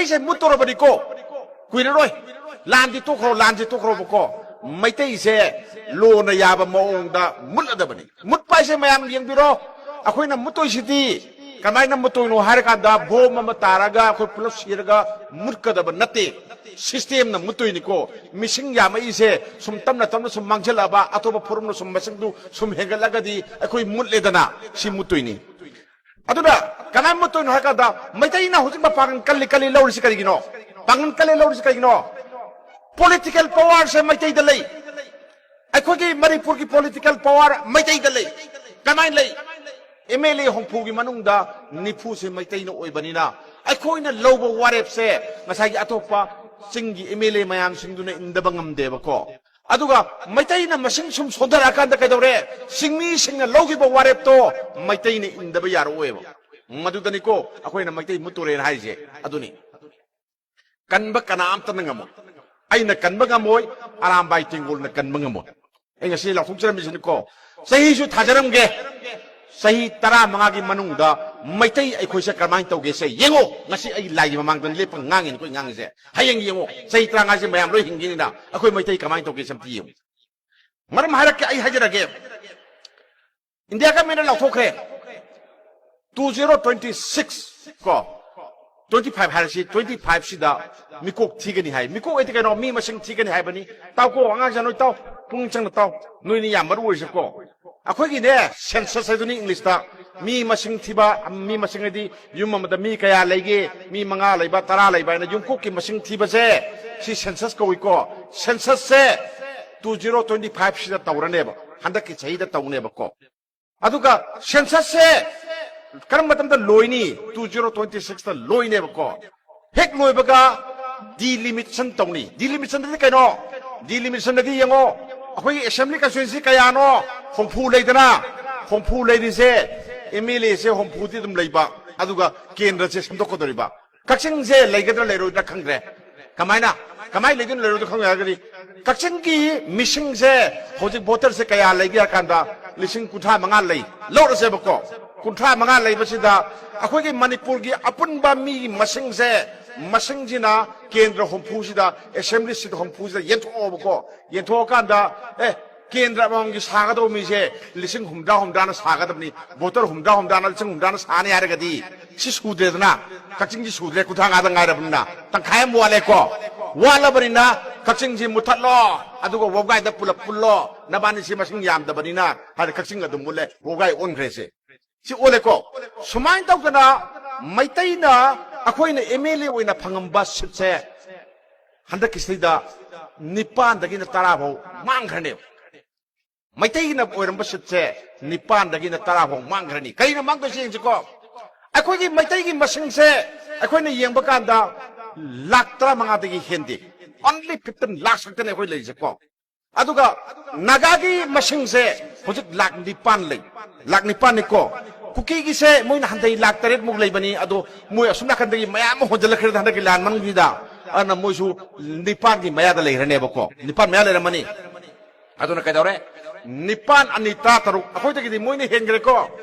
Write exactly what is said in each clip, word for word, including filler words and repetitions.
ꯃꯩꯇꯩꯁꯦ ꯃꯨꯠꯇꯧꯔꯕꯅꯤꯀꯣ, ꯀꯨꯏꯔꯔꯣꯏ꯫ ꯂꯥꯟꯗꯤ ꯇꯣꯛꯈ꯭ꯔꯣ, ꯂꯥꯟꯁꯦ ꯇꯣꯛꯈ꯭ꯔꯣꯕꯀꯣ, ꯃꯩꯇꯩꯁꯦ ꯂꯣꯅ ꯌꯥꯕ ꯃꯑꯣꯡꯗ ꯃꯨꯠꯂꯗꯕꯅꯤ꯫ ꯃꯨꯠꯄ ꯍꯥꯏꯁꯦ ꯃꯌꯥꯝ ꯌꯦꯡꯕꯤꯔꯣ, ꯑꯩꯈꯣꯏꯅ ꯃꯨꯠꯇꯣꯏꯁꯤꯗꯤ ꯀꯃꯥꯏꯅ ꯃꯨꯠꯇꯣꯏꯅꯣ ꯍꯥꯏꯔꯀꯥꯟꯗ ꯕꯣꯝ ꯑꯃ ꯇꯥꯔꯒ ꯑꯩꯈꯣꯏ ꯄꯨꯂꯞ ꯁꯤꯔꯒ ꯃꯨꯠꯀꯗꯕ ꯅꯠꯇꯦ꯫ ꯁꯤꯁꯇꯦꯝꯅ ꯃꯨꯠꯇꯣꯏꯅꯤꯀꯣ꯫ ꯃꯤꯁꯤꯡ ꯌꯥꯝꯃꯛꯏꯁꯦ ꯁꯨꯝ ꯇꯞꯅ ꯇꯞꯅ ꯁꯨꯝ ꯃꯥꯡꯁꯤꯜꯂꯛꯑꯕ, ꯑꯇꯣꯞꯄ ꯐꯨꯔꯨꯞꯅ ꯁꯨꯝ ꯃꯁꯤꯡꯗꯨ ꯁꯨꯝ ꯍꯦꯟꯒꯠꯂꯒꯗꯤ ꯑꯩꯈꯣꯏ ꯃꯨꯠꯂꯦꯗꯅ, ꯁꯤ ꯃꯨꯠꯇꯣꯏꯅꯤ꯫ ꯑꯗꯨꯅ ꯀꯃꯥꯏꯅ ꯃꯨꯠꯇꯣꯏꯅꯣ ꯍꯥꯏ ꯀꯥꯟꯗ, ꯃꯩꯇꯩꯅ ꯍꯧꯖꯤꯛ ꯃꯄꯥꯡꯒꯜ ꯀꯜꯂꯤ ꯀꯜꯂꯤ ꯂꯧꯔꯤꯁꯤ ꯀꯔꯤꯒꯤꯅꯣ? ꯄꯥꯡꯒꯜ ꯀꯜꯂꯤ ꯂꯧꯔꯤꯁꯤ ꯀꯔꯤꯒꯤꯅꯣ? ꯄꯣꯂꯤꯇꯤꯀꯦꯜ ꯄꯋꯥꯔꯁꯦ ꯃꯩꯇꯩꯗ ꯂꯩ꯫ ꯑꯩꯈꯣꯏꯒꯤ ꯃꯅꯤꯄꯨꯔꯒꯤ ꯄꯣꯂꯤꯇꯤꯀꯦꯜ ꯄꯋꯥꯔ ꯃꯩꯇꯩꯗ ꯂꯩ꯫ ꯀꯃꯥꯏꯅ ꯂꯩ? ꯑꯦꯝ ꯑꯦꯜ ꯑꯦ ꯍꯨꯝꯐꯨꯒꯤ ꯃꯅꯨꯡꯗ ꯅꯤꯐꯨꯁꯦ ꯃꯩꯇꯩꯅ ꯑꯣꯏꯕꯅꯤꯅ, ꯑꯩꯈꯣꯏꯅ ꯂꯧꯕ ꯋꯥꯔꯦꯞꯁꯦ ꯉꯁꯥꯏꯒꯤ ꯑꯇꯣꯞꯄ ꯆꯤꯡꯒꯤ ꯑꯦꯝ ꯑꯦꯜ ꯑꯦ ꯃꯌꯥꯝꯁꯤꯡꯗꯨꯅ ꯏꯟꯗꯕ ꯉꯝꯗꯦꯕꯀꯣ꯫ ꯑꯗꯨꯒ ꯃꯩꯇꯩꯅ ꯃꯁꯤꯡ ꯁꯨꯝ ꯁꯣꯟꯊꯔꯛꯑꯀꯥꯟꯗ ꯀꯩꯗꯧꯔꯦ? ꯆꯤꯡꯃꯤꯁꯤꯡꯅ ꯂꯧꯈꯤꯕ ꯋꯥꯔꯦꯞꯇꯣ ꯃꯩꯇꯩꯅ ꯏꯟꯗꯕ ꯌꯥꯔꯛꯑꯣꯏꯕ꯫ ꯃꯗꯨꯗꯅꯤꯀꯣ ꯑꯩꯈꯣꯏꯅ ꯃꯩꯇꯩ ꯃꯨꯠꯇꯣꯔꯦꯅ ꯍꯥꯏꯔꯤꯁꯦ꯫ ꯑꯗꯨꯅꯤ꯫ ꯀꯟꯕ ꯀꯅꯥꯝꯇꯅ ꯉꯝꯃꯣꯏ꯫ ꯑꯩꯅ ꯀꯟꯕ ꯉꯝꯃꯣꯏ, ꯑꯔꯥꯝꯕꯥꯏ ꯇꯦꯡꯒꯣꯜꯅ ꯀꯟꯕ ꯉꯝꯃꯣꯏ꯫ ꯑꯩ ꯉꯁꯤ ꯂꯥꯎꯊꯣꯛꯆꯔꯝꯃꯤꯁꯤꯅꯤꯀꯣ꯫ ꯆꯍꯤꯁꯨ ꯊꯥꯖꯔꯝꯒꯦ꯫ ꯆꯍꯤ ꯇꯔꯥꯃꯉꯥꯒꯤ ꯃꯅꯨꯡꯗ ꯃꯩꯇꯩ ꯑꯩꯈꯣꯏꯁꯦ ꯀꯔꯝꯍꯥꯏꯅ ꯇꯧꯒꯦꯁꯦ ꯌꯦꯡꯉꯣ꯫ ꯉꯁꯤ ꯑꯩ ꯂꯥꯏꯒꯤ ꯃꯃꯥꯡꯗ ꯂꯦꯞꯄ ꯉꯥꯡꯉꯤꯅꯤꯀꯣ ꯑꯩ ꯉꯥꯡꯉꯤꯁꯦ꯫ ꯍꯌꯦꯡ ꯌꯦꯡꯉꯣ, ꯆꯍꯤ ꯇꯔꯥꯃꯉꯥꯁꯦ ꯃꯌꯥꯝ ꯂꯣꯏ ꯍꯤꯡꯈꯤꯅꯤꯅ, ꯑꯩꯈꯣꯏ ꯃꯩꯇꯩ ꯀꯃꯥꯏꯅ ꯇꯧꯒꯦꯁꯦ ꯑꯝꯇ ꯌꯦꯡꯉꯨ꯫ ꯃꯔꯝ ꯍꯥꯏꯔꯛꯀꯦ, ꯑꯩ ꯍꯥꯏꯖꯔꯒꯦ꯫ ꯏꯟꯗꯤꯌꯥ ꯒꯃꯦꯟꯅ ꯂꯥꯎꯊꯣꯛꯈ꯭ꯔꯦ, ꯇꯨ ꯖꯤꯔꯣ ꯇ꯭ꯋꯦꯟꯇꯤ ꯁꯤꯛꯁ ꯀꯣ, ꯇ꯭ꯋꯦꯟꯇꯤ ꯐꯥꯏꯚ ꯍꯥꯏꯔꯁꯤ, ꯇ꯭ꯋꯦꯟꯇꯤ ꯐꯥꯏꯚꯁꯤꯗ ꯃꯤꯀꯣꯛ ꯊꯤꯒꯅꯤ ꯍꯥꯏ꯫ ꯃꯤꯀꯣꯛ ꯍꯥꯏꯗꯤ ꯀꯩꯅꯣ? ꯃꯤ ꯃꯁꯤꯡ ꯊꯤꯒꯅꯤ ꯍꯥꯏꯕꯅꯤ꯫ ꯇꯥꯎꯀꯣ, ꯑꯉꯥꯡꯁꯥ ꯅꯣꯏ ꯇꯥꯎ, ꯄꯨꯛꯅꯤꯡ ꯆꯪꯅ ꯇꯥꯎ꯫ ꯅꯣꯏꯅꯤ ꯌꯥꯝ ꯃꯔꯨ ꯑꯣꯏꯔꯤꯁꯦꯀꯣ꯫ ꯑꯩꯈꯣꯏꯒꯤꯅꯦ, ꯁꯦꯟꯁꯁ ꯍꯥꯏꯗꯨꯅꯤ ꯏꯪꯂꯤꯁꯇ꯫ ꯃꯤ ꯃꯁꯤꯡ ꯊꯤꯕ, ꯃꯤ ꯃꯁꯤꯡ ꯍꯥꯏꯗꯤ ꯌꯨꯝ ꯑꯃꯗ ꯃꯤ ꯀꯌꯥ ꯂꯩꯒꯦ, ꯃꯤ ꯃꯉꯥ ꯂꯩꯕ, ꯇꯔꯥ ꯂꯩꯕ ꯍꯥꯏꯅ ꯌꯨꯝꯀꯣꯛꯀꯤ ꯃꯁꯤꯡ ꯊꯤꯕꯁꯦ, ꯁꯤ ꯁꯦꯟꯁꯁ ꯀꯧꯏꯀꯣ꯫ ꯁꯦꯟꯁꯁꯁꯦ ꯇꯨ ꯖꯤꯔꯣ ꯇ꯭ꯋꯦꯟꯇꯤ ꯐꯥꯏꯚꯁꯤꯗ ꯇꯧꯔꯅꯦꯕ, ꯍꯟꯗꯛꯀꯤ ꯆꯍꯤꯗ ꯇꯧꯅꯦꯕꯀꯣ꯫ ꯑꯗꯨꯒ ꯁꯦꯟꯁꯁꯁꯦ ꯀꯔꯝꯕ ꯃꯇꯝꯗ ꯂꯣꯏꯅꯤ? ꯇꯨ ꯖꯤꯔꯣ ꯇ꯭ꯋꯦꯟꯇꯤ ꯁꯤꯛꯁꯇ ꯂꯣꯏꯅꯦꯕꯀꯣ꯫ ꯍꯦꯛ ꯂꯣꯏꯕꯒ ꯗꯤꯂꯤꯃꯤꯇꯦꯁꯟ ꯇꯧꯅꯤ꯫ ꯗꯤꯂꯤꯃꯤꯇꯦꯁꯟꯗꯗꯤ ꯀꯩꯅꯣ? ꯗꯤꯂꯤꯃꯤꯇꯦꯁꯟꯗꯗꯤ ꯌꯦꯡꯉꯣ, ꯑꯩꯈꯣꯏꯒꯤ ꯑꯦꯁꯦꯝꯕ꯭ꯂꯤ ꯀꯟꯁꯇꯤꯇ꯭ꯋꯦꯟꯁꯤ ꯀꯌꯥꯅꯣ? ꯍꯨꯝꯐꯨ ꯂꯩꯗꯅ, ꯍꯨꯝꯐꯨ ꯂꯩꯔꯤꯁꯦ, ꯑꯦꯝ ꯑꯦꯜ ꯑꯦꯁꯦ ꯍꯨꯝꯐꯨꯗꯤ ꯑꯗꯨꯝ ꯂꯩꯕ, ꯑꯗꯨꯒ ꯀꯦꯟꯗ꯭ꯔꯁꯦ ꯁꯦꯝꯗꯣꯛꯀꯗꯧꯔꯤꯕ꯫ ꯀꯛꯆꯤꯡꯁꯦ ꯂꯩꯒꯗ꯭ꯔꯥ ꯂꯩꯔꯣꯏꯗ꯭ꯔꯥ ꯈꯪꯗ꯭ꯔꯦ꯫ ꯀꯃꯥꯏꯅ? ꯀꯃꯥꯏꯅ ꯂꯩꯗꯣꯏꯅꯣ ꯂꯩꯔꯣꯏꯗꯣꯏꯅꯣ ꯈꯪꯗꯦ ꯍꯥꯏꯔꯒꯗꯤ, ꯀꯛꯆꯤꯡꯒꯤ ꯃꯤꯁꯤꯡꯁꯦ ꯍꯧꯖꯤꯛ ꯚꯣꯇꯔꯁꯦ ꯀꯌꯥ ꯂꯩꯒꯦ ꯍꯥꯏ ꯀꯥꯟꯗ, ꯂꯤꯁꯤꯡ ꯀꯨꯟꯊ꯭ꯔꯥ ꯃꯉꯥ ꯂꯩ꯫ ꯂꯧꯔꯁꯦꯕꯀꯣ, ꯀꯨꯟꯊ꯭ꯔꯥ ꯃꯉꯥ ꯂꯩꯕꯁꯤꯗ ꯑꯩꯈꯣꯏꯒꯤ ꯃꯅꯤꯄꯨꯔꯒꯤ ꯑꯄꯨꯟꯕ ꯃꯤꯒꯤ ꯃꯁꯤꯡꯁꯦ ꯃꯁꯤꯡꯁꯤꯅ ꯀꯦꯟꯗ꯭ꯔ ꯍꯨꯝꯐꯨꯁꯤꯗ, ꯑꯦꯁꯦꯝꯕ꯭ꯂꯤ ꯁꯤꯠ ꯍꯨꯝꯐꯨꯁꯤꯗ ꯌꯦꯟꯊꯣꯛꯑꯣꯕꯀꯣ꯫ ꯌꯦꯟꯊꯣꯛꯑꯀꯥꯟꯗ, ꯑꯦ, ꯀꯦꯟꯗ꯭ꯔ ꯑꯃꯃꯝꯒꯤ ꯁꯥꯒꯗꯧꯕ ꯃꯤꯁꯦ ꯂꯤꯁꯤꯡ ꯍꯨꯝꯗ꯭ꯔꯥ ꯍꯨꯝꯗ꯭ꯔꯥꯅ ꯁꯥꯒꯗꯕꯅꯤ, ꯚꯣꯇꯔ ꯍꯨꯝꯗ꯭ꯔꯥ ꯍꯨꯝꯗ꯭ꯔꯥꯅ, ꯂꯤꯁꯤꯡ ꯍꯨꯝꯗ꯭ꯔꯥꯅ ꯁꯥꯅꯤ ꯍꯥꯏꯔꯒꯗꯤ, ꯁꯤ ꯁꯨꯗ꯭ꯔꯦꯗꯅ, ꯀꯛꯆꯤꯡꯁꯤ ꯁꯨꯗ꯭ꯔꯦ, ꯀꯨꯟꯊ꯭ꯔꯥ ꯃꯉꯥꯗ ꯉꯥꯏꯔꯕꯅꯤꯅ ꯇꯪꯈꯥꯏ ꯑꯃ ꯋꯥꯠꯂꯦꯀꯣ꯫ ꯋꯥꯠꯂꯕꯅꯤꯅ ꯀꯛꯆꯤꯡꯁꯤ ꯃꯨꯠꯊꯠꯂꯣ, ꯑꯗꯨꯒ ꯋꯥꯕꯒꯥꯏꯗ ꯄꯨꯂꯞ ꯄꯨꯜꯂꯣ, ꯅꯕꯥꯅꯤꯁꯤ ꯃꯁꯤꯡ ꯌꯥꯝꯗꯕꯅꯤꯅ ꯍꯥꯏꯅ ꯀꯛꯆꯤꯡ ꯑꯗꯨꯝ ꯃꯨꯠꯂꯦ, ꯋꯥꯕꯒꯥꯏ ꯑꯣꯟꯈ꯭ꯔꯦꯁꯦ꯫ ꯁꯤ ꯑꯣꯜꯂꯦꯀꯣ꯫ ꯁꯨꯃꯥꯏꯅ ꯇꯧꯗꯅ ꯃꯩꯇꯩꯅ ꯑꯩꯈꯣꯏꯅ ꯑꯦꯝ ꯑꯦꯜ ꯑꯦ ꯑꯣꯏꯅ ꯐꯪꯉꯝꯕ ꯁꯤꯠꯁꯦ ꯍꯟꯗꯛꯀꯤꯁꯤꯗ ꯅꯤꯄꯥꯟꯗꯒꯤꯅ ꯇꯔꯥ ꯐꯥꯎ ꯃꯥꯡꯈ꯭ꯔꯅꯦꯕ꯫ ꯃꯩꯇꯩꯒꯤꯅ ꯑꯣꯏꯔꯝꯕ ꯁꯤꯠꯁꯦ ꯅꯤꯄꯥꯟꯗꯒꯤꯅ ꯇꯔꯥ ꯐꯥꯎ ꯃꯥꯡꯈ꯭ꯔꯅꯤ꯫ ꯀꯔꯤꯅ ꯃꯥꯡꯗꯣꯏꯁꯦ ꯌꯦꯡꯁꯤꯀꯣ꯫ ꯑꯩꯈꯣꯏꯒꯤ ꯃꯩꯇꯩꯒꯤ ꯃꯁꯤꯡꯁꯦ ꯑꯩꯈꯣꯏꯅ ꯌꯦꯡꯕ ꯀꯥꯟꯗ ꯂꯥꯈ ꯇꯔꯥꯃꯉꯥꯗꯒꯤ ꯍꯦꯟꯗꯦ꯫ Only fifteen lakhs ꯈꯛꯇꯅꯦ ꯑꯩꯈꯣꯏ ꯂꯩꯔꯤꯁꯦꯀꯣ꯫ ꯑꯗꯨꯒ ꯅꯥꯒꯥꯒꯤ ꯃꯁꯤꯡꯁꯦ ꯍꯧꯖꯤꯛ ꯂꯥꯈ ꯅꯤꯄꯥꯟ ꯂꯩ꯫ ꯂꯥꯈ ꯅꯤꯄꯥꯟꯅꯤꯀꯣ꯫ ꯀꯨꯀꯤꯒꯤꯁꯦ ꯃꯣꯏꯅ ꯍꯟꯊꯩ ꯂꯥꯈ ꯇꯔꯦꯠꯃꯨꯛ ꯂꯩꯕꯅꯤ, ꯑꯗꯣ ꯃꯣꯏ ꯑꯁꯨꯝ ꯅꯥꯀꯟꯗꯒꯤ ꯃꯌꯥꯝ ꯑꯃ ꯍꯣꯟꯖꯤꯜꯂꯛꯈ꯭ꯔꯦ ꯍꯟꯗꯛꯀꯤ ꯂꯥꯟ ꯃꯅꯨꯡꯁꯤꯗ꯫ ꯑꯗꯨꯅ ꯃꯣꯏꯁꯨ ꯅꯤꯄꯥꯟꯒꯤ ꯃꯌꯥꯗ ꯂꯩꯈ꯭ꯔꯅꯦꯕꯀꯣ꯫ ꯅꯤꯄꯥꯟ ꯃꯌꯥ ꯂꯩꯔꯝꯃꯅꯤ꯫ ꯑꯗꯨꯅ ꯀꯩꯗꯧꯔꯦ? ꯅꯤꯄꯥꯟ ꯑꯅꯤ ꯇꯔꯥ ꯇꯔꯨꯛ, ꯑꯩꯈꯣꯏꯗꯒꯤꯗꯤ ꯃꯣꯏꯅ ꯍꯦꯟꯈ꯭ꯔꯦꯀꯣ꯫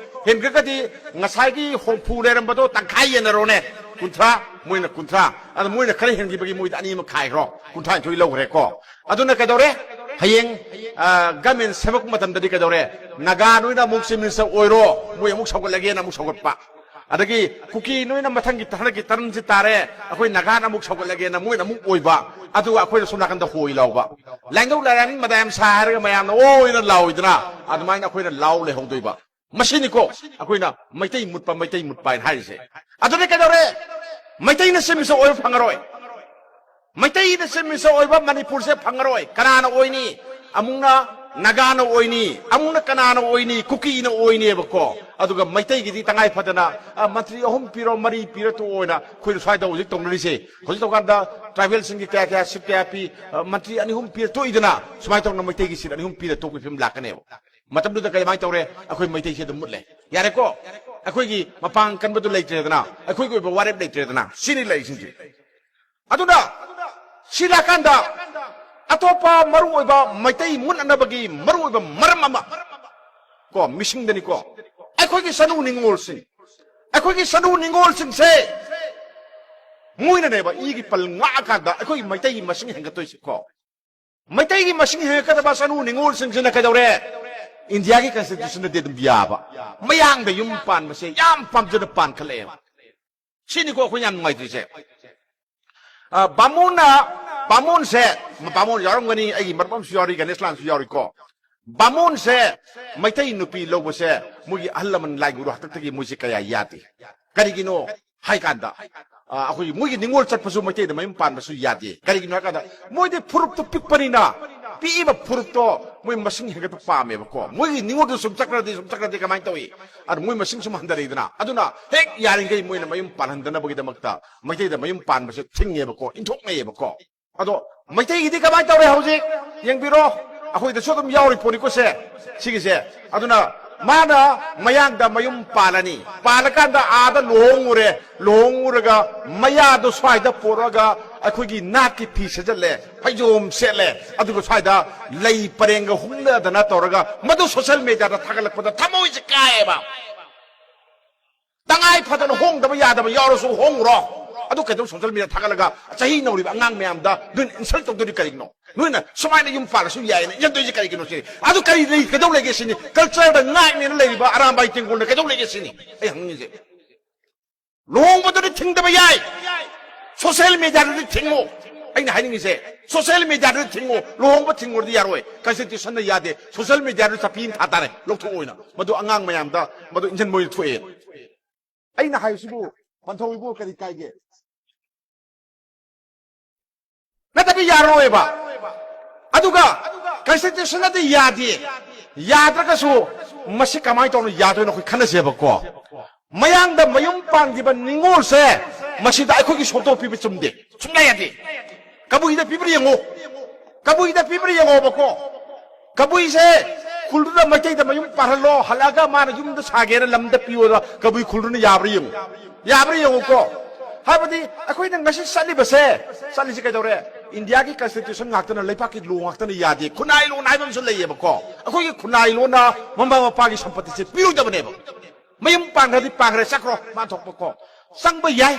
ꯍꯦꯟꯈ꯭ꯔꯒꯗꯤ ꯉꯁꯥꯏꯒꯤ ꯍꯨꯝꯐꯨ ꯂꯩꯔꯝꯕꯗꯣ ꯇꯪꯈꯥꯏ ꯌꯦꯟꯅꯔꯣꯅꯦ, ꯀꯨꯟꯊ꯭ꯔꯥ, ꯃꯣꯏꯅ ꯀꯨꯟꯊ꯭ꯔꯥ꯫ ꯑꯗ ꯃꯣꯏꯅ ꯈꯔ ꯍꯦꯟꯈꯤꯕꯒꯤ ꯃꯣꯏꯗ ꯑꯅꯤ ꯑꯃ ꯈꯥꯏꯈ꯭ꯔꯣ, ꯀꯨꯟꯊ꯭ꯔꯥ ꯅꯤꯊꯣꯏ ꯂꯧꯈ꯭ꯔꯦꯀꯣ꯫ ꯑꯗꯨꯅ ꯀꯩꯗꯧꯔꯦ? ꯍꯌꯦꯡ, ꯑ, ꯒꯃꯦꯟ ꯁꯦꯝꯃꯛꯄ ꯃꯇꯝꯗꯗꯤ ꯀꯩꯗꯧꯔꯦ? ꯅꯥꯒꯥ ꯅꯣꯏꯅ ꯑꯃꯨꯛ ꯆꯤꯞ ꯃꯤꯅꯤꯁꯇꯔ ꯑꯣꯏꯔꯣ, ꯃꯣꯏ ꯑꯃꯨꯛ ꯁꯧꯒꯠꯂꯒꯦꯅ ꯑꯃꯨꯛ ꯁꯧꯒꯠꯄ꯫ ꯑꯗꯒꯤ ꯀꯨꯀꯤ ꯅꯣꯏꯅ ꯃꯊꯪꯒꯤ, ꯍꯟꯗꯛꯀꯤ ꯇꯔꯝꯁꯤ ꯇꯥꯔꯦ, ꯑꯩꯈꯣꯏ ꯅꯥꯒꯥꯅ ꯑꯃꯨꯛ ꯁꯧꯒꯠꯂꯒꯦꯅ ꯃꯣꯏꯅ ꯑꯃꯨꯛ ꯑꯣꯏꯕ꯫ ꯑꯗꯨꯒ ꯑꯩꯈꯣꯏꯅ ꯁꯣꯝ ꯅꯥꯀꯟꯗ ꯍꯣꯏ ꯂꯥꯎꯕ꯫ ꯂꯥꯏꯅꯧ ꯂꯥꯏꯔꯥꯃꯤ ꯃꯗꯥ ꯌꯥꯝ ꯁꯥ ꯍꯥꯏꯔꯒ ꯃꯌꯥꯝꯅ ꯑꯣꯏꯅ ꯂꯥꯎꯏꯗꯅ, ꯑꯗꯨꯃꯥꯏꯅ ꯑꯩꯈꯣꯏꯅ ꯂꯥꯎ ꯂꯩꯍꯧꯗꯣꯏꯕ꯫ ꯃꯁꯤꯅꯤꯀꯣ ꯑꯩꯈꯣꯏꯅ ꯃꯩꯇꯩ ꯃꯨꯠꯄ, ꯃꯩꯇꯩ ꯃꯨꯠꯄ ꯍꯥꯏꯅ ꯍꯥꯏꯔꯤꯁꯦ꯫ ꯑꯗꯨꯅ ꯀꯩꯗꯧꯔꯦ? ꯃꯩꯇꯩꯅ ꯆꯤꯞ ꯃꯤꯅꯤꯁꯇꯔ ꯑꯣꯏꯕ ꯐꯪꯉꯔꯣꯏ꯫ ꯃꯩꯇꯩꯅ ꯆꯤꯞ ꯃꯤꯅꯤꯁꯇꯔ ꯑꯣꯏꯕ ꯃꯅꯤꯄꯨꯔꯁꯦ ꯐꯪꯉꯔꯣꯏ꯫ ꯀꯅꯥꯅ ꯑꯣꯏꯅꯤ? ꯑꯃꯨꯛꯅ ꯅꯥꯒꯥꯅ ꯑꯣꯏꯅꯤ, ꯑꯃꯨꯛꯅ ꯀꯅꯥꯅ ꯑꯣꯏꯅꯤ? ꯀꯨꯀꯤꯅ ꯑꯣꯏꯅꯦꯕꯀꯣ꯫ ꯑꯗꯨꯒ ꯃꯩꯇꯩꯒꯤꯗꯤ ꯇꯉꯥꯏ ꯐꯗꯅ, ꯑ, ꯃꯟꯇ꯭ꯔꯤ ꯑꯍꯨꯝ ꯄꯤꯔꯣ, ꯃꯔꯤ ꯄꯤꯔꯣ ꯇꯣꯛꯑꯣꯅ ꯑꯩꯈꯣꯏꯅ ꯁ꯭ꯋꯥꯏꯗ ꯍꯧꯖꯤꯛ ꯇꯧꯅꯔꯤꯁꯦ꯫ ꯍꯧꯖꯤꯛ ꯇꯧꯀꯥꯟꯗ ꯇ꯭ꯔꯥꯏꯕꯦꯜꯁꯤꯡꯒꯤ ꯀꯌꯥ ꯀꯌꯥ ꯁꯤꯠ ꯀꯌꯥ ꯄꯤ, ꯑ, ꯃꯟꯇ꯭ꯔꯤ ꯑꯅꯤ ꯑꯍꯨꯝ ꯄꯤꯔ ꯇꯣꯛꯏꯗꯅ, ꯁꯨꯃꯥꯏꯅ ꯇꯧꯗꯅ ꯃꯩꯇꯩꯒꯤ ꯁꯤꯠ ꯑꯅꯤ ꯑꯍꯨꯝ ꯄꯤꯔ ꯇꯣꯛꯄꯒꯤ ꯐꯤꯕꯝ ꯂꯥꯛꯀꯅꯦꯕ꯫ ꯃꯇꯝꯗꯨꯗ ꯀꯃꯥꯏꯅ ꯇꯧꯔꯦ? ꯑꯩꯈꯣꯏ ꯃꯩꯇꯩꯁꯦ ꯑꯗꯨꯝ ꯃꯨꯠꯂꯦ꯫ ꯌꯥꯔꯦꯀꯣ? ꯑꯩꯈꯣꯏꯒꯤ ꯃꯄꯥꯡ ꯀꯟꯕꯗꯨ ꯂꯩꯇ꯭ꯔꯦꯗꯅ, ꯑꯩꯈꯣꯏꯒꯤ ꯑꯣꯏꯕ ꯋꯥꯔꯦꯞ ꯂꯩꯇ꯭ꯔꯦꯗꯅ, ꯁꯤꯅꯤ ꯂꯩꯔꯤꯁꯤꯡꯁꯦ꯫ ꯑꯗꯨꯅ ꯁꯤ ꯂꯥꯛꯀꯥꯟꯗ ꯑꯇꯣꯞꯄ ꯃꯔꯨꯑꯣꯏꯕ ꯃꯩꯇꯩ ꯃꯨꯠꯅꯅꯕꯒꯤ ꯃꯔꯨꯑꯣꯏꯕ ꯃꯔꯝ ꯑꯃ ꯀꯣ, ꯃꯤꯁꯤꯡꯗꯅꯤꯀꯣ, ꯑꯩꯈꯣꯏꯒꯤ ꯆꯅꯨ ꯅꯤꯉꯣꯜꯁꯤꯡ, ꯑꯩꯈꯣꯏꯒꯤ ꯆꯅꯨ ꯅꯤꯉꯣꯜꯁꯤꯡꯁꯦ ꯃꯣꯏꯅꯅꯦꯕ ꯏꯒꯤ ꯄꯜ ꯉꯥꯛꯑꯀꯥꯟꯗ ꯑꯩꯈꯣꯏꯒꯤ ꯃꯩꯇꯩꯒꯤ ꯃꯁꯤꯡ ꯍꯦꯟꯒꯠꯇꯣꯏꯁꯦꯀꯣ꯫ ꯃꯩꯇꯩꯒꯤ ꯃꯁꯤꯡ ꯍꯦꯟꯒꯠꯀꯗꯕ ꯆꯅꯨ ꯅꯤꯉꯣꯜꯁꯤꯡꯁꯤꯅ ꯀꯩꯗꯧꯔꯦ? ꯏꯟꯗꯤꯌꯥꯒꯤ ꯀꯟꯁꯇꯤꯇ꯭ꯌꯨꯁꯟꯗꯗꯤ ꯑꯗꯨꯝ ꯌꯥꯕ, ꯃꯌꯥꯡꯗ ꯌꯨꯝ ꯄꯥꯟꯕꯁꯦ ꯌꯥꯝ ꯄꯥꯝꯖꯅ ꯄꯥꯟꯈꯠꯂꯛꯑꯦꯕ꯫ ꯁꯤꯅꯤꯀꯣ ꯑꯩꯈꯣꯏ ꯌꯥꯝ ꯅꯨꯡꯉꯥꯏꯇ꯭ꯔꯤꯁꯦ꯫ ꯑ, ꯕꯥꯃꯣꯟꯅ, ꯕꯥꯃꯣꯟꯁꯦ, ꯕꯥꯃꯣꯟ ꯌꯥꯎꯔꯝꯒꯅꯤ, ꯑꯩꯒꯤ ꯃꯔꯨꯞ ꯑꯃꯁꯨ ꯌꯥꯎꯔꯤ, ꯒꯅꯦꯁꯂꯥꯜꯁꯨ ꯌꯥꯎꯔꯤꯀꯣ꯫ ꯕꯥꯃꯣꯟꯁꯦ ꯃꯩꯇꯩ ꯅꯨꯄꯤ ꯂꯧꯕꯁꯦ ꯃꯣꯏꯒꯤ ꯑꯍꯜ ꯂꯃꯟ ꯂꯥꯏ ꯒꯨꯔꯨ ꯍꯥꯛꯇꯛꯇꯒꯤ ꯃꯣꯏꯁꯦ ꯀꯌꯥ ꯌꯥꯗꯦ꯫ ꯀꯔꯤꯒꯤꯅꯣ ꯍꯥꯏ ꯀꯥꯟꯗ, ꯑ, ꯑꯩꯈꯣꯏꯒꯤ ꯃꯣꯏꯒꯤ ꯅꯤꯉꯣꯜ ꯆꯠꯄꯁꯨ ꯃꯩꯇꯩꯗ ꯃꯌꯨꯝ ꯄꯥꯟꯕꯁꯨ ꯌꯥꯗꯦ꯫ ꯀꯔꯤꯒꯤꯅꯣ ꯍꯥꯏ ꯀꯥꯟꯗ ꯃꯣꯏꯗꯤ ꯐꯨꯔꯨꯞꯇꯨ ꯄꯤꯛꯄꯅꯤꯅ ꯄꯤꯛꯏꯕ ꯐꯨꯔꯨꯞꯇꯣ ꯃꯣꯏ ꯃꯁꯤꯡ ꯍꯦꯟꯒꯠꯄ ꯄꯥꯝꯃꯦꯕꯀꯣ꯫ ꯃꯣꯏꯒꯤ ꯅꯤꯉꯣꯜꯗꯨ ꯁꯨꯝ ꯆꯠꯈ꯭ꯔꯗꯤ, ꯁꯨꯝ ꯆꯠꯈ꯭ꯔꯗꯤ ꯀꯃꯥꯏꯅ ꯇꯧꯏ? ꯑꯗꯨ ꯃꯣꯏ ꯃꯁꯤꯡ ꯁꯨꯝ ꯍꯟꯊꯔꯛꯏꯗꯅ꯫ ꯑꯗꯨꯅ ꯍꯦꯛ ꯌꯥꯔꯤꯈꯩ ꯃꯣꯏꯅ ꯃꯌꯨꯝ ꯄꯥꯜꯍꯟꯗꯅꯕꯒꯤꯗꯃꯛꯇ ꯃꯩꯇꯩꯗ ꯃꯌꯨꯝ ꯄꯥꯟꯕꯁꯦ ꯊꯤꯡꯉꯦꯕꯀꯣ, ꯏꯟꯊꯣꯛꯅꯩꯌꯦꯕꯀꯣ꯫ ꯑꯗꯣ ꯃꯩꯇꯩꯒꯤꯗꯤ ꯀꯃꯥꯏꯅ ꯇꯧꯔꯦ ꯍꯧꯖꯤꯛ? ꯌꯦꯡꯕꯤꯔꯣ, ꯑꯩꯈꯣꯏꯗꯁꯨ ꯑꯗꯨꯝ ꯌꯥꯎꯔꯤ ꯄꯣꯠꯅꯤꯀꯣ ꯁꯦ, ꯁꯤꯒꯤꯁꯦ꯫ ꯑꯗꯨꯅ ꯃꯥꯅ ꯃꯌꯥꯡꯗ ꯃꯌꯨꯝ ꯄꯥꯜꯂꯅꯤ, ꯄꯥꯜꯂꯀꯥꯟꯗ ꯑꯥꯗ ꯂꯨꯍꯣꯡꯉꯨꯔꯦ, ꯂꯨꯍꯣꯡꯉꯨꯔꯒ ꯃꯌꯥꯗꯣ ꯁ꯭ꯋꯥꯏꯗ ꯄꯣꯔꯛꯑꯒ ꯑꯩꯈꯣꯏꯒꯤ ꯅꯥꯠꯀꯤ ꯐꯤ ꯁꯦꯠꯆꯜꯂꯦ, ꯐꯩꯖꯣꯝ ꯁꯦꯠꯂꯦ, ꯑꯗꯨꯒ ꯁ꯭ꯋꯥꯏꯗ ꯂꯩ ꯄꯔꯦꯡꯒ ꯍꯨꯝꯅꯗꯅ ꯇꯧꯔꯒ ꯃꯗꯨ ꯁꯣꯁꯦꯜ ꯃꯦꯗꯤꯌꯥꯗ ꯊꯥꯒꯠꯂꯛꯄꯗ ꯊꯃꯣꯏꯁꯦ ꯀꯥꯏꯌꯦꯕ꯫ ꯇꯉꯥꯏ ꯐꯗꯅ ꯍꯣꯡꯗꯕ ꯌꯥꯗꯕ ꯌꯥꯎꯔꯁꯨ ꯍꯣꯡꯉꯨꯔꯣ꯫ ꯑꯗꯨ ꯀꯩꯗꯧ ꯁꯣꯁꯦꯜ ꯃꯦꯗꯤꯌꯥ ꯊꯥꯒꯠꯂꯒ ꯆꯍꯤ ꯅꯧꯔꯤꯕ ꯑꯉꯥꯡ ꯃꯌꯥꯝꯗ ꯅꯣꯏꯅ ꯏꯟꯁꯜ ꯇꯧꯗꯣꯔꯤ ꯀꯔꯤꯒꯤꯅꯣ? ꯅꯣꯏꯅ ꯁꯨꯃꯥꯏꯅ ꯌꯨꯝ ꯄꯥꯜꯂꯁꯨ ꯌꯥꯏꯌꯦꯅ ꯏꯟꯖꯟꯗꯣꯏꯁꯦ ꯀꯔꯤꯒꯤꯅꯣ ꯁꯤꯅꯤ? ꯑꯗꯨ ꯀꯔꯤ ꯂꯩ, ꯀꯩꯗꯧ ꯂꯩꯒꯦ ꯁꯤꯅꯤ? ꯀꯜꯆꯔꯗ ꯉꯥꯛꯅꯦꯅ ꯂꯩꯔꯤꯕ ꯑꯔꯥꯝꯕꯥꯏ ꯇꯦꯡꯒꯣꯜꯅ ꯀꯩꯗꯧ ꯂꯩꯒꯦ ꯁꯤꯅꯤ ꯑꯩ ꯍꯪꯅꯤꯡꯉꯤꯁꯦ꯫ ꯂꯨꯍꯣꯡꯕꯗꯨꯗꯤ ꯊꯤꯡꯗꯕ ꯌꯥꯏ, ꯁꯣꯁꯦꯜ ꯃꯦꯗꯤꯌꯥꯗꯨꯗꯤ ꯊꯤꯡꯉꯨ꯫ ꯑꯩꯅ ꯍꯥꯏꯅꯤꯡꯉꯤꯁꯦ, ꯁꯣꯁꯦꯜ ꯃꯦꯗꯤꯌꯥꯗꯨꯗꯤ ꯊꯤꯡꯉꯨ꯫ ꯂꯨꯍꯣꯡꯕ ꯊꯤꯡꯉꯨꯔꯗꯤ ꯌꯥꯔꯣꯏ, ꯀꯟꯁꯇꯤꯇ꯭ꯌꯨꯁꯟꯅ ꯌꯥꯗꯦ꯫ ꯁꯣꯁꯦꯜ ꯃꯦꯗꯤꯌꯥꯗꯨ ꯆꯥꯄꯤ ꯑꯃ ꯊꯥ ꯇꯥꯔꯦ, ꯂꯧꯊꯣꯛꯑꯣꯅ꯫ ꯃꯗꯨ ꯑꯉꯥꯡ ꯃꯌꯥꯝꯗ ꯃꯗꯨ ꯏꯟꯖꯟ ꯃꯣꯏꯅ ꯊꯣꯛꯑꯦ꯫ ꯑꯩꯅ ꯍꯥꯏꯕꯁꯤꯕꯨ ꯄꯟꯊꯧ ꯏꯕꯨꯡꯉꯣ ꯀꯔꯤ ꯀꯥꯏꯒꯦ? ꯅꯠꯇꯗꯤ ꯌꯥꯔꯔꯣꯏꯕ꯫ ꯑꯗꯨꯒ ꯀꯟꯁꯇꯤꯇ꯭ꯌꯨꯁꯟꯅꯗꯤ ꯌꯥꯗꯦ꯫ ꯌꯥꯗ꯭ꯔꯒꯁꯨ ꯃꯁꯤ ꯀꯃꯥꯏꯅ ꯇꯧꯅ ꯌꯥꯗꯣꯏꯅꯣ ꯑꯩꯈꯣꯏ ꯈꯟꯅꯁꯦꯕꯀꯣ꯫ ꯃꯌꯥꯡꯗ ꯃꯌꯨꯝ ꯄꯥꯟꯈꯤꯕ ꯅꯤꯉꯣꯜꯁꯦ ꯃꯁꯤꯗ ꯑꯩꯈꯣꯏꯒꯤ ꯁꯣꯇꯣ ꯄꯤꯕ ꯆꯨꯝꯗꯦ꯫ ꯁꯨꯡꯌꯥ ꯌꯥꯗꯦ꯫ ꯀꯕꯨꯏꯗ ꯄꯤꯕ꯭ꯔꯥ ꯌꯦꯡꯉꯣ꯫ ꯀꯕꯨꯏꯗ ꯄꯤꯕ꯭ꯔꯥ ꯌꯦꯡꯉꯣꯕꯀꯣ꯫ ꯀꯕꯨꯏꯁꯦ ꯈꯨꯜꯗꯨꯗ ꯃꯩꯇꯩꯗ ꯃꯌꯨꯝ ꯄꯥꯜꯍꯜꯂꯣ, ꯍꯜꯂꯛꯑꯒ ꯃꯥꯅ ꯌꯨꯝꯗ ꯁꯥꯒꯦꯅ ꯂꯝꯗ ꯄꯤꯌꯣꯗ ꯀꯕꯨꯏ ꯈꯨꯜꯗꯨꯅ ꯌꯥꯕ꯭ꯔꯥ ꯌꯦꯡꯉꯨ꯫ ꯌꯥꯕ꯭ꯔꯥ ꯌꯦꯡꯉꯨꯀꯣ꯫ ꯍꯥꯏꯕꯗꯤ ꯑꯩꯈꯣꯏꯅ ꯉꯁꯤ ꯆꯠꯂꯤꯕꯁꯦ, ꯆꯠꯂꯤꯁꯦ ꯀꯩꯗꯧꯔꯦ? ꯏꯟꯗꯤꯌꯥꯒꯤ ꯀꯟꯁꯇꯤꯇ꯭ꯌꯨꯁꯟ ꯉꯥꯛꯇꯅ, ꯂꯩꯕꯥꯛꯀꯤ ꯂꯣ ꯉꯥꯛꯇꯅ ꯌꯥꯗꯦ꯫ ꯈꯨꯟꯅꯥꯏ ꯂꯣꯟ ꯍꯥꯏꯕ ꯑꯃꯁꯨ ꯂꯩꯌꯦꯕꯀꯣ꯫ ꯑꯩꯈꯣꯏꯒꯤ ꯈꯨꯟꯅꯥꯏ ꯂꯣꯟꯅ ꯃꯃꯥ ꯃꯄꯥꯒꯤ ꯁꯝꯄꯇꯤꯁꯦ ꯄꯤꯔꯣꯏꯗꯕꯅꯦꯕ꯫ ꯃꯌꯨꯝ ꯄꯥꯟꯈ꯭ꯔꯗꯤ ꯄꯥꯟꯈ꯭ꯔꯦ, ꯆꯠꯈ꯭ꯔꯣ, ꯃꯥ ꯊꯣꯛꯄ ꯀꯣ꯫ ꯆꯪꯕ ꯌꯥꯏ꯫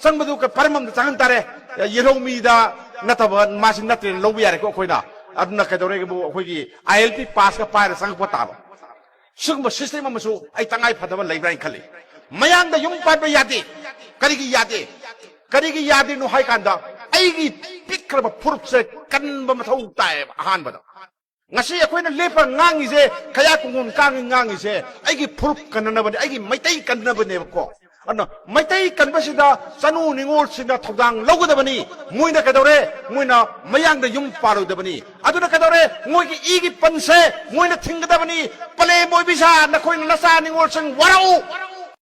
ꯆꯪꯕꯗꯨ ꯀ-, ꯄꯔꯝ ꯑꯃꯗ ꯆꯪꯍꯟ ꯇꯥꯔꯦ꯫ ꯌꯦꯜꯍꯧꯃꯤꯗ ꯅꯠꯇꯕ, ꯃꯥꯁꯤ ꯅꯠꯇ꯭ꯔꯦꯅ ꯂꯧꯕ ꯌꯥꯔꯦꯀꯣ ꯑꯩꯈꯣꯏꯅ꯫ ꯑꯗꯨꯅ ꯀꯩꯗꯧꯔꯦꯕꯨ, ꯑꯩꯈꯣꯏꯒꯤ I L P passꯀ ꯄꯥꯏꯔ ꯆꯪꯉꯛꯄ ꯇꯥꯕ꯫ ꯁꯤꯒꯨꯝꯕ system ꯑꯃꯁꯨ ꯑꯩ ꯇꯉꯥꯏ ꯐꯗꯕ ꯂꯩꯕ꯭ꯔꯥ ꯍꯥꯏꯅ ꯈꯜꯂꯤ꯫ ꯃꯌꯥꯡꯗ ꯌꯨꯝ ꯄꯥꯟꯕ ꯌꯥꯗꯦ꯫ ꯀꯔꯤꯒꯤ ꯌꯥꯗꯦ? ꯀꯔꯤꯒꯤ ꯌꯥꯗ꯭ꯔꯤꯅꯣ ꯍꯥꯏ ꯀꯥꯟꯗ, ꯑꯩꯒꯤ ꯄꯤꯛꯈ꯭ꯔꯕ ꯐꯨꯔꯨꯞꯁꯦ ꯀꯟꯕ ꯃꯊꯧ ꯇꯥꯏꯌꯦꯕ꯫ ꯑꯍꯥꯟꯕꯗ, ꯉꯁꯤ ꯑꯩꯈꯣꯏꯅ ꯂꯦꯞꯄ ꯉꯥꯡꯉꯤꯁꯦ, ꯈꯌꯥ ꯀꯨꯡꯒꯣꯟ ꯀꯥꯡꯉꯤ ꯉꯥꯡꯉꯤꯁꯦ, ꯑꯩꯒꯤ ꯐꯨꯔꯨꯞ ꯀꯟꯅꯅꯕꯅꯦ, ꯑꯩꯒꯤ ꯃꯩꯇꯩ ꯀꯟꯅꯅꯕꯅꯦꯕꯀꯣ꯫ ꯑꯗꯨꯅ ꯃꯩꯇꯩ ꯀꯟꯕꯁꯤꯗ ꯆꯅꯨ ꯅꯤꯉꯣꯜꯁꯤꯡꯅ ꯊꯧꯗꯥꯡ ꯂꯧꯒꯗꯕꯅꯤ꯫ ꯃꯣꯏꯅ ꯀꯩꯗꯧꯔꯦ? ꯃꯣꯏꯅ ꯃꯌꯥꯡꯗ ꯌꯨꯝ ꯄꯥꯜꯂꯣꯏꯗꯕꯅꯤ꯫ ꯑꯗꯨꯅ ꯀꯩꯗꯧꯔꯦ? ꯃꯣꯏꯒꯤ ꯏꯒꯤ ꯄꯟꯁꯦ ꯃꯣꯏꯅ ꯊꯤꯡꯒꯗꯕꯅꯤ꯫ ꯄꯂꯦꯝ ꯑꯣꯏꯕꯤꯁꯥ, ꯅꯈꯣꯏꯅ ꯅꯆꯥ ꯅꯤꯉꯣꯜꯁꯤꯡ ꯋꯥꯔꯛꯎ꯫